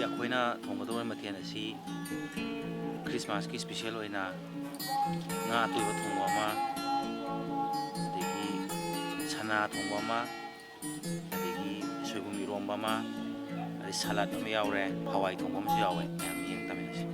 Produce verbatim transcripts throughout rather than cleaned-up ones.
ꯑꯩꯈꯣꯏꯅ ꯊꯣꯡꯒꯗꯧꯔꯤꯕ ꯃꯊꯦꯜ ꯑꯁꯤ ꯈ꯭ꯔꯤꯁꯃꯥꯁꯀꯤ ꯏꯁꯄꯤꯁꯦꯜ ꯑꯣꯏꯅ ꯉꯥ ꯑꯇꯣꯏꯕ ꯊꯣꯡꯕ ꯑꯃ, ꯑꯗꯒꯤ ꯁꯅꯥ ꯊꯣꯡꯕ ꯑꯃ, ꯑꯗꯒꯤ ꯁꯣꯏꯕꯨꯝ ꯏꯔꯣꯝꯕ ꯑꯃ, ꯑꯗꯩ ꯁꯂꯥꯗ ꯑꯃ ꯌꯥꯎꯔꯦ, ꯍꯋꯥꯏ ꯊꯣꯡꯕ ꯑꯃꯁꯨ ꯌꯥꯎꯋꯦ꯫ ꯃꯌꯥꯝ ꯌꯦꯡ ꯇꯝꯃꯤꯟꯅꯁꯤ꯫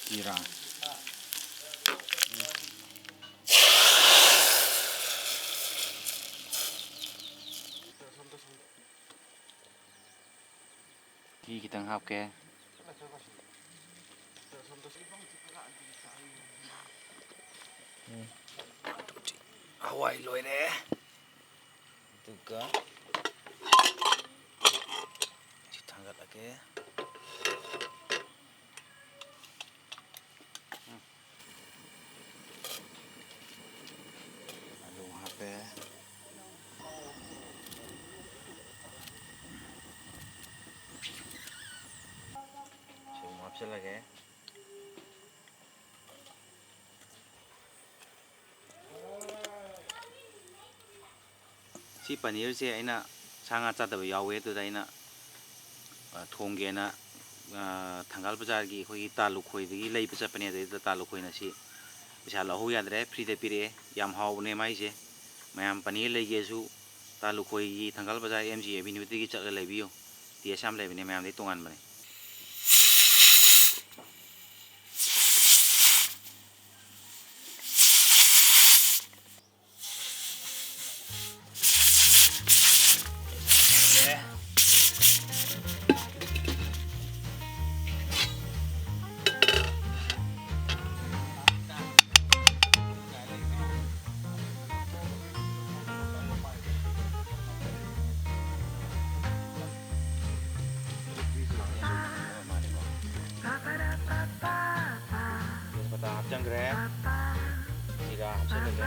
ꯀꯤꯔꯥ꯫ ꯘꯤ ꯈꯤꯇꯪ ꯍꯥꯞꯀꯦ꯫ ꯎꯝ꯫ ꯍꯋꯥꯏ ꯂꯣꯏꯔꯦ꯫ ꯑꯗꯨꯒ ꯁꯤ ꯊꯥꯡꯒꯠ ꯑꯣꯀꯦ꯫ ꯑꯂꯨ ꯍꯥꯞꯄꯦ꯫ ꯁꯣꯏꯕꯨꯝ ꯍꯥꯞꯆꯤꯜꯂꯒꯦ꯫ ꯁꯤ ꯄꯅꯤꯔꯁꯦ ꯑꯩꯅ ꯁꯥ ꯉꯥ ꯆꯥꯗꯕ ꯌꯥꯎꯋꯦ, ꯑꯗꯨꯗ ꯑꯩꯅ, ꯑ, ꯊꯣꯡꯒꯦꯅ, ꯑ, ꯊꯪꯒꯥꯜ ꯕꯖꯥꯔꯒꯤ ꯑꯩꯈꯣꯏꯒꯤ ꯇꯥ ꯂꯨꯈꯣꯏꯗꯒꯤ ꯂꯩꯕ ꯆꯠꯄꯅꯦ꯫ ꯑꯗꯩꯗ ꯇꯥ ꯂꯨꯈꯣꯏꯅ ꯁꯤ ꯄꯩꯁꯥ ꯂꯧꯍꯧ ꯌꯥꯗ꯭ꯔꯦ, ꯐ꯭ꯔꯤꯗ ꯄꯤꯔꯛꯑꯦ꯫ ꯌꯥꯝ ꯍꯥꯎꯕꯅꯦ ꯃꯥꯏꯁꯦ꯫ ꯃꯌꯥꯝ ꯄꯅꯤꯔ ꯂꯩꯒꯦꯁꯨ ꯇꯥ ꯂꯨꯈꯣꯏꯒꯤ ꯊꯪꯒꯥꯜ ꯕꯖꯥꯔ ꯑꯦꯝ ꯖꯤ ꯑꯦꯚꯦꯅ꯭ꯌꯨꯗꯒꯤ ꯆꯠꯂ ꯂꯩꯕꯤꯌꯨ꯫ ꯇꯦꯁ ꯌꯥꯝ ꯂꯩꯕꯅꯦ, ꯃꯌꯥꯝꯗꯒꯤ ꯇꯣꯉꯥꯟꯕꯅꯦ꯫ ꯇꯦꯖꯄꯇꯥ ꯍꯥꯞꯆꯤꯟꯈ꯭ꯔꯦ꯫ ꯖꯤꯔꯥ ꯍꯥꯞꯆꯤꯜꯂꯒꯦ꯫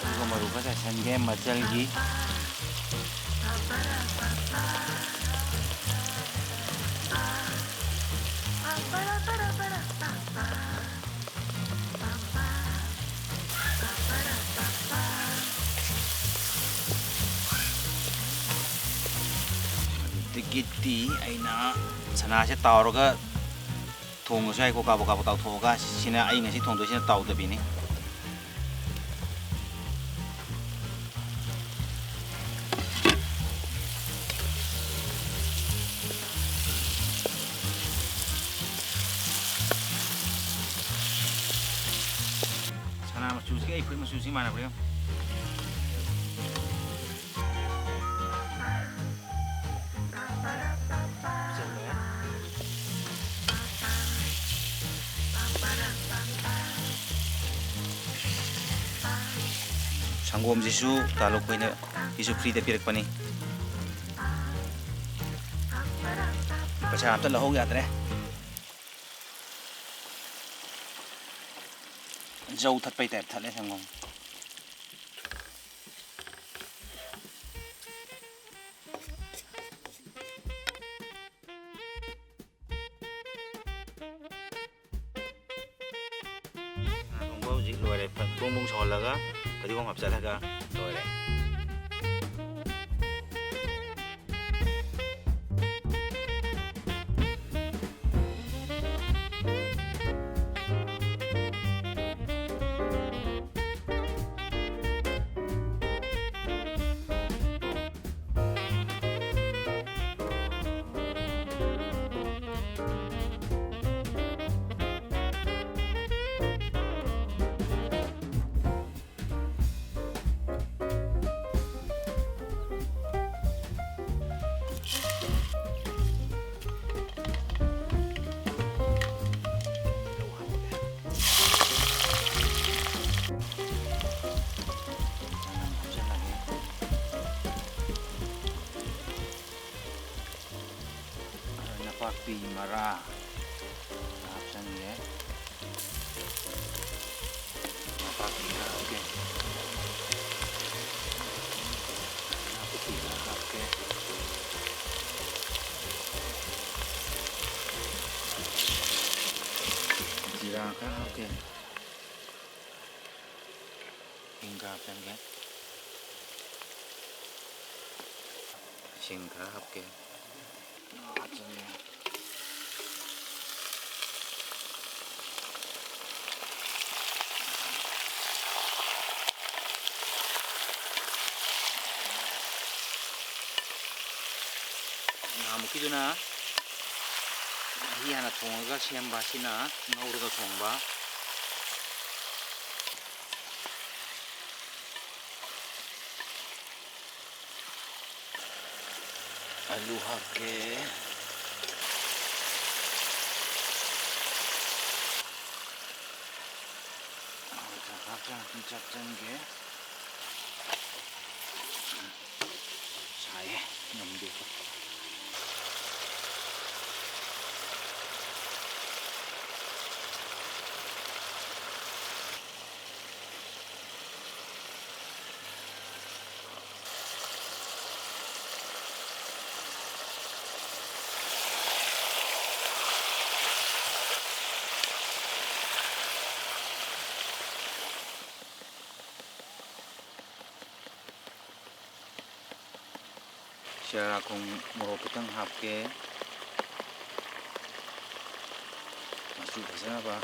ꯑꯗꯨꯒ ꯃꯔꯨ ꯈꯔ ꯆꯥꯏꯁꯟꯒꯦ ꯃꯆꯜꯒꯤ꯫ ꯑꯗꯨꯗꯒꯤꯗꯤ ꯑꯩꯅ ꯁꯅꯥꯁꯦ ꯇꯥꯎꯔꯒ ꯊꯣꯡꯉꯁꯨ ꯌꯥꯏꯀꯣ, ꯀꯥꯕꯛ ꯀꯥꯕꯛ ꯇꯥꯎꯊꯣꯛꯑꯒ꯫ ꯁꯤꯅ ꯑꯩ ꯉꯁꯤ ꯊꯣꯡꯗꯣꯏꯁꯤꯅ ꯇꯥꯎꯗꯕꯤꯅꯤ꯫ ꯐꯨꯔꯤꯠ ꯃꯆꯨꯁꯤ ꯃꯥꯟꯅꯕ꯭ꯔꯥ ꯌꯦꯡꯉꯨ꯫ ꯁꯪꯒꯣꯝꯁꯤꯁꯨ ꯇꯥꯂꯣꯛ ꯈꯣꯏꯅ ꯁꯤꯁꯨ free ꯗ ꯄꯤꯔꯛꯄꯅꯤ꯫ ꯄꯩꯁꯥ ꯑꯝꯇ ꯂꯧꯍꯧ ꯌꯥꯗ꯭ꯔꯦ꯫ ꯖꯧ ꯊꯠꯄꯩ type ꯊꯠꯂꯦ ꯁꯪꯒꯣꯝ꯫ ꯉꯥ ꯊꯣꯡꯕ ꯍꯧꯖꯤꯛ ꯂꯣꯏꯔꯦ꯫ ꯐ-, ꯕ꯭ꯔꯣꯡ ꯕ꯭ꯔꯣꯡ ꯁꯧꯍꯜꯂꯒ ꯐꯗꯤꯒꯣꯝ ꯍꯥꯞꯆꯤꯜꯂꯒ ꯂꯣꯏꯔꯦ꯫ ꯅꯄꯥꯛꯄꯤ ꯃꯔꯥ ꯍꯥꯞꯆꯟꯒꯦ꯫ ꯅꯄꯥꯛꯄꯤ ꯈꯔ ꯍꯥꯞꯀꯦ꯫ ꯅꯥꯀꯨꯞꯄꯤ ꯈꯔ ꯍꯥꯞꯀꯦ꯫ ꯖꯤꯔꯥ ꯈꯔ ꯍꯥꯞꯀꯦ꯫ ꯍꯤꯡ ꯈꯔ ꯍꯥꯞꯆꯤꯟꯒꯦ꯫ ꯏꯁꯤꯡ ꯈꯔ ꯍꯥꯞꯀꯦ꯫ ꯍꯥꯞꯆꯤꯟꯒꯦ꯫ ꯅꯍꯥꯟꯃꯨꯛꯀꯤꯗꯨꯅ ꯃꯍꯤ ꯍꯥꯟꯅ ꯊꯣꯡꯉꯒ ꯁꯦꯝꯕ, ꯁꯤꯅ ꯉꯧꯔꯒ ꯊꯣꯡꯕ꯫ ꯑꯂꯨ ꯍꯥꯞꯀꯦ꯫ ꯍꯋꯥꯏ ꯊ꯭ꯔꯥꯛ ꯍꯥꯞꯆꯔꯛꯀꯦ, ꯆꯞ ꯆꯟꯒꯦ꯫ ꯁꯥꯏꯌꯦ, ꯉꯝꯗꯦ꯫ ꯁꯤꯔꯥꯈꯣꯡ ꯃꯣꯔꯣꯛ ꯈꯤꯇꯪ ꯍꯥꯞꯀꯦ, ꯃꯆꯨ ꯐꯖꯅꯕ꯫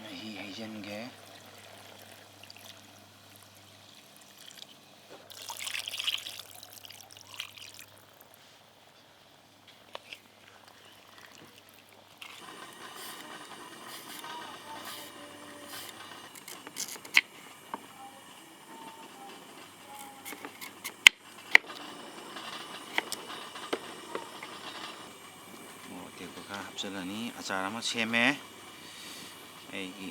ꯃꯍꯤ ꯍꯩꯖꯤꯟꯒꯦ꯫ ꯃꯣꯔꯣꯛ ꯑꯇꯦꯛꯄ ꯈꯔ ꯍꯥꯞꯆꯤꯜꯂꯅꯤ꯫ ꯑꯆꯥꯔ ꯑꯃ ꯁꯦꯝꯃꯦ ꯑꯩꯒꯤ꯫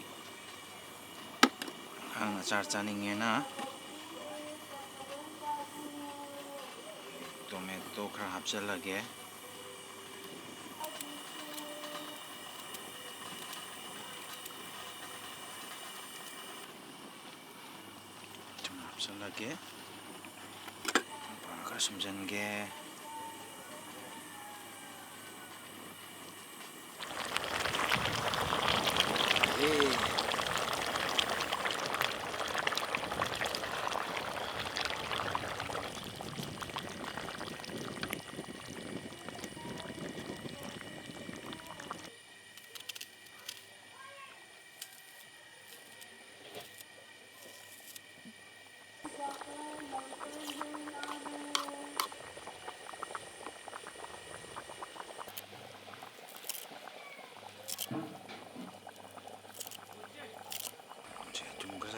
ꯑꯉꯥꯡ ꯑꯆꯥꯔ ꯆꯥꯅꯤꯡꯉꯦꯅ ꯇꯣꯃꯦꯇꯣ ꯈꯔ ꯍꯥꯞꯆꯤꯜꯂꯒꯦ꯫ ꯊꯨꯝ ꯍꯥꯞꯆꯤꯜꯂꯒꯦ꯫ ꯕꯣꯔꯥ ꯈꯔ ꯁꯨꯝꯖꯤꯟꯒꯦ꯫ ꯑꯦ꯫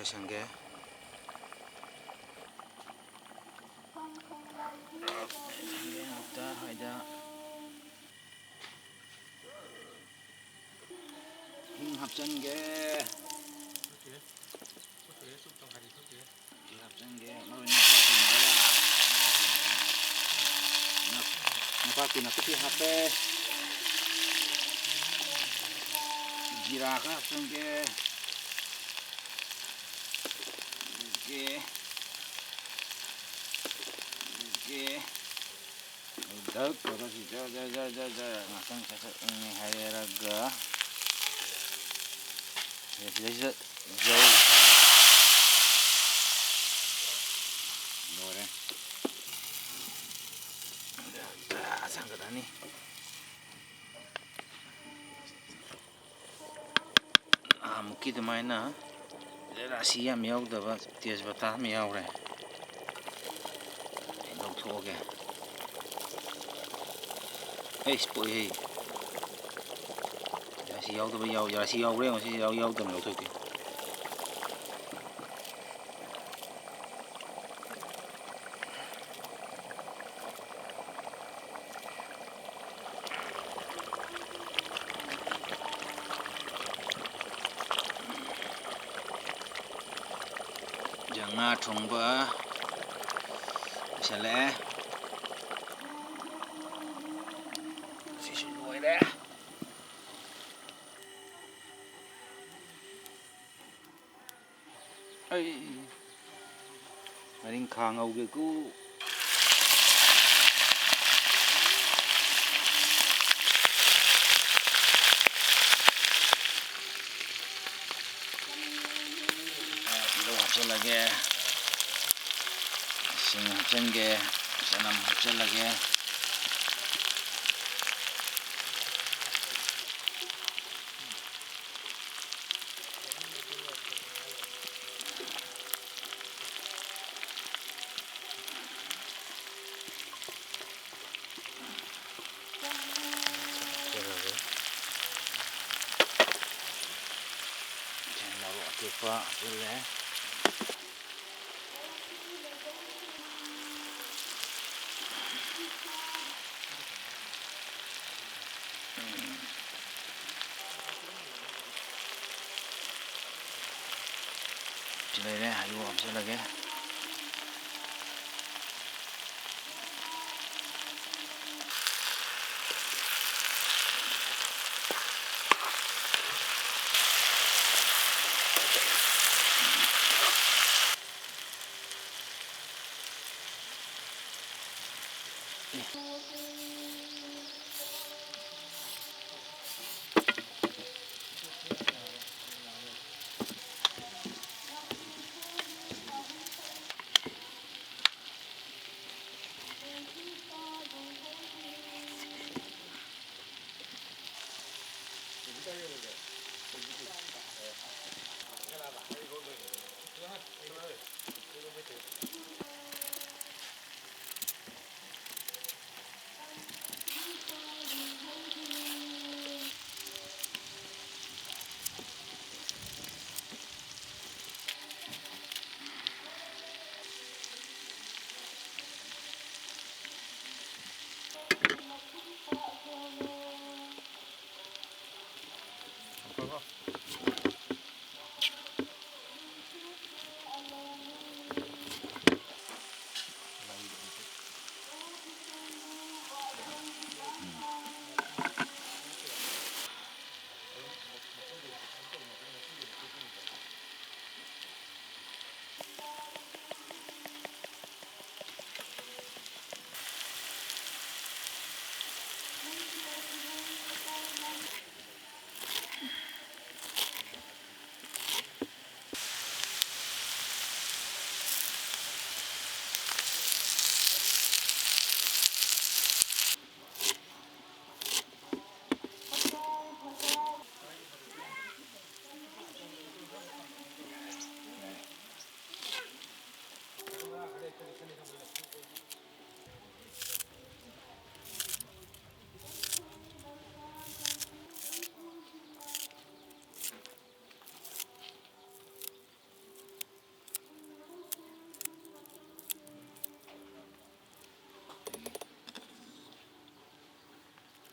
ꯁꯪꯒꯦ꯫ ꯍꯥꯞꯇ ꯍꯥꯏꯗ꯫ ꯍꯤꯡ ꯍꯥꯞꯆꯤꯟꯒꯦ꯫ ꯁꯤ ꯍꯥꯞꯆꯤꯟꯒꯦ꯫ ꯃꯔꯣꯏ ꯅꯄꯥꯛꯄꯤ ꯃꯔꯥ꯫ ꯅꯄꯥꯛꯄꯤ ꯅꯥꯀꯨꯞꯄꯤ ꯍꯥꯞꯄꯦ꯫ ꯖꯤꯔꯥ ꯈꯔ ꯍꯥꯞꯆꯤꯟꯒꯦ꯫ ꯑꯗꯒꯤ, ꯑꯗꯒꯤ ꯗꯛ ꯇꯧꯔꯒ ꯁꯤ ꯖꯔ ꯖꯔ ꯖꯔ ꯖꯔ ꯖꯔ ꯉꯥꯛꯇꯪ ꯆꯠꯊꯠꯂꯅꯤ ꯍꯥꯏꯔꯒ, ꯁꯤꯗꯩꯁꯤꯗ ꯖꯧ꯫ ꯂꯣꯏꯔꯦ꯫ ꯖꯔ ꯖꯔ ꯆꯪꯒꯠꯂꯅꯤ꯫ ꯅꯍꯥꯟꯃꯨꯛꯀꯤ ꯑꯗꯨꯃꯥꯏꯅ ꯔꯥꯁꯤ ꯌꯥꯝ ꯌꯥꯎꯗꯕ ꯇꯦꯖꯄꯇꯥ ꯑꯃ ꯌꯥꯎꯔꯦ꯫ ꯂꯧꯊꯣꯛꯑꯒꯦ꯫ ꯑꯩꯁ, ꯄꯣꯛꯏꯍꯦ꯫ ꯔꯥꯁꯤ ꯌꯥꯎꯗꯕ ꯌꯥꯎ-, ꯔꯥꯁꯤ ꯌꯥꯎꯕ꯭ꯔꯥ ꯌꯦꯡꯉꯣ꯫ ꯁꯤ ꯌꯥꯎ-, ꯌꯥꯎꯗꯕꯅꯤ, ꯂꯧꯊꯣꯛꯀꯦ꯫ ꯉꯥ ꯊꯣꯡꯕ ꯂꯣꯏꯁꯜꯂꯛꯑꯦ꯫ ꯁꯤꯁꯨ ꯂꯣꯏꯔꯦ꯫ ꯑꯩ ꯉꯥꯔꯤꯡꯈꯥ ꯉꯧꯒꯦꯀꯣ꯫ ꯇꯤꯜꯍꯧ ꯍꯥꯞꯆꯤꯜꯂꯒꯦ, ꯁꯤꯡ ꯍꯥꯞꯆꯤꯟꯒꯦ, ꯆꯅꯝ ꯍꯥꯞꯆꯤꯜꯂꯒꯦ꯫ ꯃꯣꯔꯣꯛ ꯑꯇꯦꯛꯄ ꯍꯥꯞꯆꯤꯜꯂꯦ꯫ ꯂꯩꯔꯦ, ꯑꯂꯨ ꯍꯥꯞꯆꯤꯜꯂꯒꯦ꯫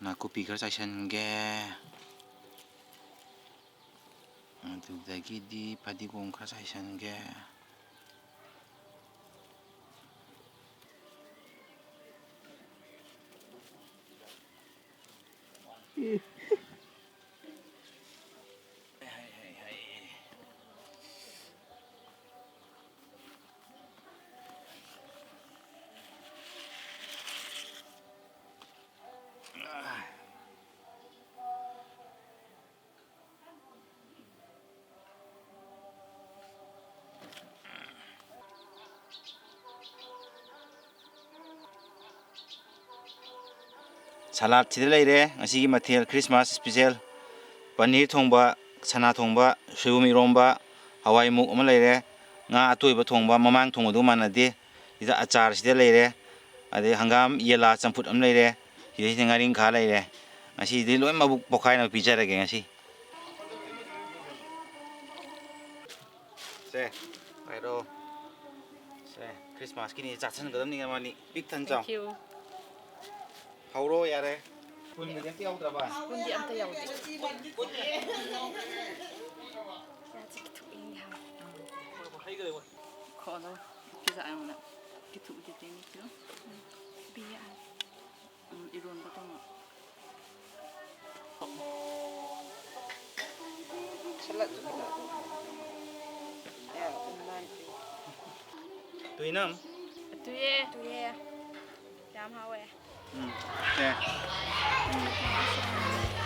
ꯅꯥꯀꯨꯞꯄꯤ ꯈꯔ ꯆꯥꯏꯁꯤꯟꯒꯦ꯫ ꯑꯗꯨꯗꯒꯤ ꯀꯤꯗꯤ ꯐꯗꯤꯒꯣꯝ ꯈꯔ ꯆꯥꯏꯁꯟꯒꯦ꯫ ꯁꯂꯥꯗ ꯁꯤꯗ ꯂꯩꯔꯦ꯫ ꯉꯁꯤꯒꯤ ꯃꯊꯦꯜ Christmas special, ꯄꯅꯤꯔ ꯊꯣꯡꯕ, ꯁꯅꯥ ꯊꯣꯡꯕ, ꯁꯣꯏꯕꯨꯝ ꯏꯔꯣꯝꯕ, ꯍꯋꯥꯏ ꯃꯨꯛ ꯑꯃ ꯂꯩꯔꯦ, ꯉꯥ ꯑꯇꯣꯏꯕ ꯊꯣꯡꯕ, ꯃꯃꯥꯡ ꯊꯣꯡꯕꯗꯨꯒ ꯃꯥꯟꯅꯗꯦ꯫ ꯁꯤꯗ ꯑꯆꯥꯔ ꯁꯤꯗ ꯂꯩꯔꯦ, ꯑꯗꯩ ꯍꯪꯒꯥꯝ ꯌꯦꯂꯥ ꯆꯝꯐꯨꯠ ꯑꯃ ꯂꯩꯔꯦ, ꯁꯤꯗꯩꯁꯤꯗ ꯉꯥꯔꯤꯡꯈꯥ ꯂꯩꯔꯦ꯫ ꯉꯁꯤꯗꯤ ꯂꯣꯏ ꯃꯕꯨꯛ ꯄꯣꯛꯈꯥꯏꯅ ꯄꯤꯖꯔꯒꯦ ꯉꯁꯤ꯫ ꯁꯦ, ꯄꯥꯏꯔꯣ꯫ ꯁꯦ, Christmasꯀꯤꯅꯤ, ꯆꯥꯁꯟꯒꯗꯕꯅꯤ ꯅꯕꯥꯅꯤ꯫ ꯄꯤꯛ ꯊꯟ ꯆꯥꯎ꯫ Thank you. ꯍꯧꯔꯣ ꯌꯥꯔꯦ꯫ ꯁ꯭ꯄꯨꯟꯒꯗꯤ ꯑꯝꯇ ꯌꯥꯎꯗ꯭ꯔꯕ? ꯁ꯭ꯄꯨꯟꯗꯤ ꯑꯝꯇ ꯌꯥꯎꯗꯦ꯫ ꯌꯥꯁꯤ ꯈꯤꯇꯪ ꯏꯪꯉꯦ ꯍꯥꯏꯕ꯫ ꯈꯣꯗꯣ ꯄꯤꯖ ꯑꯩꯉꯣꯟꯗ꯫ ꯀꯤꯊꯨ ꯀꯤꯊꯨ ꯀꯤꯊꯨ꯫ ꯄꯤꯌꯦ꯫ ꯎꯝ, ꯏꯔꯣꯟꯕ ꯇꯧꯅ꯫ ꯇꯨꯏꯅꯝ꯫ ꯇꯨꯌꯦ꯫ ꯇꯨꯌꯦ꯫ ꯌꯥꯝ ꯍꯥꯎꯋꯦ꯫ ꯎꯝ, ꯁꯦ꯫ ꯎꯝ꯫